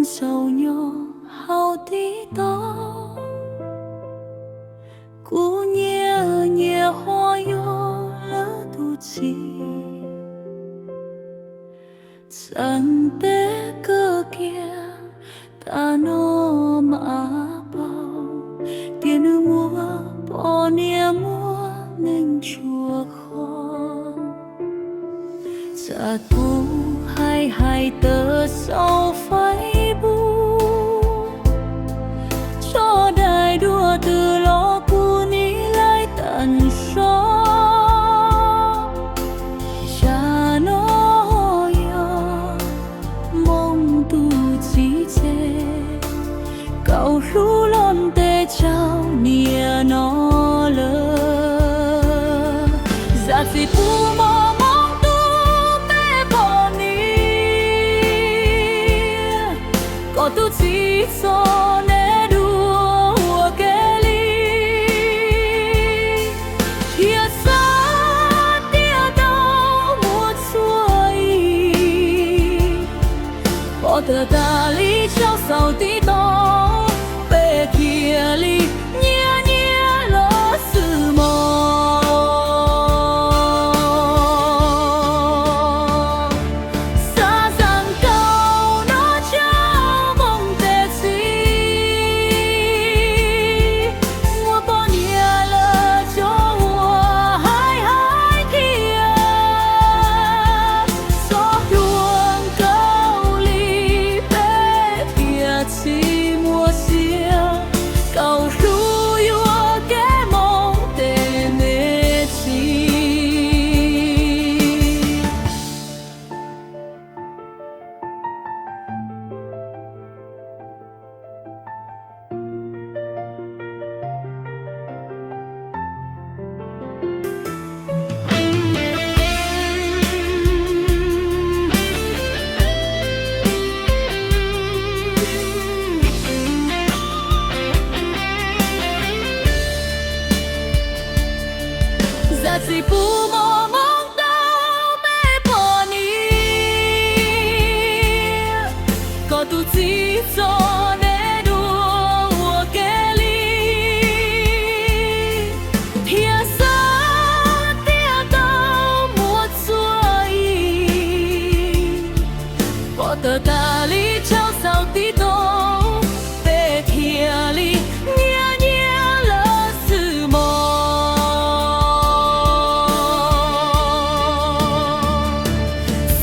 txaus nyob hauv tib tau. Kuv nyias nyias ho yog lawv tus txiv. Txawm peb kawm kiag tas no mas paub tias nws muaj poj niam muaj neeg tshua qhov. Txawm kuv hais hais tawm saum Facebook, tso daim duab twg los kuv nim laij tag nrho. Zaj no yog Moo tus txiv tsev, kawm hlub los ntev tsaus niaj no lawm. Zam txim pub mos moov rau peb poj niam, kom tus txiv txom nyem dua ua ke li. Thiab xav tias tau muaj txhua yim, pom tawm tas li tsaus ntuj tib tog, peb thiaj li nyias nyias lawm xwb mog. Xav zam nkaus no rau Moo tus txiv, muaj poj niam lawm cov uas hais hais thiab, txhob hluas nkaus li peb thiaj tsis muaj sia, kawm hlub yuam kev moo tej me txiv. Zam txim pub mos moov rau peb poj niam, kom tus txiv txom nyem dua ua ke li. Thiab xav tias tau muaj txhua yim, pom tawm tas li tsaus ntuj tib tog, peb thiaj li nyias nyias lawm xwb mog.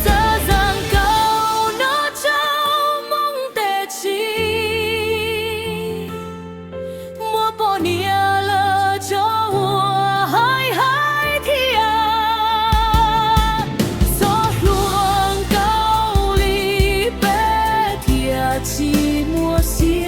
Xav zam nkaus no rau Moo tus txiv, muaj poj niam lawm cov uas hais hais thiab, txhob hluas nkaus li peb thiaj tsis muaj sia,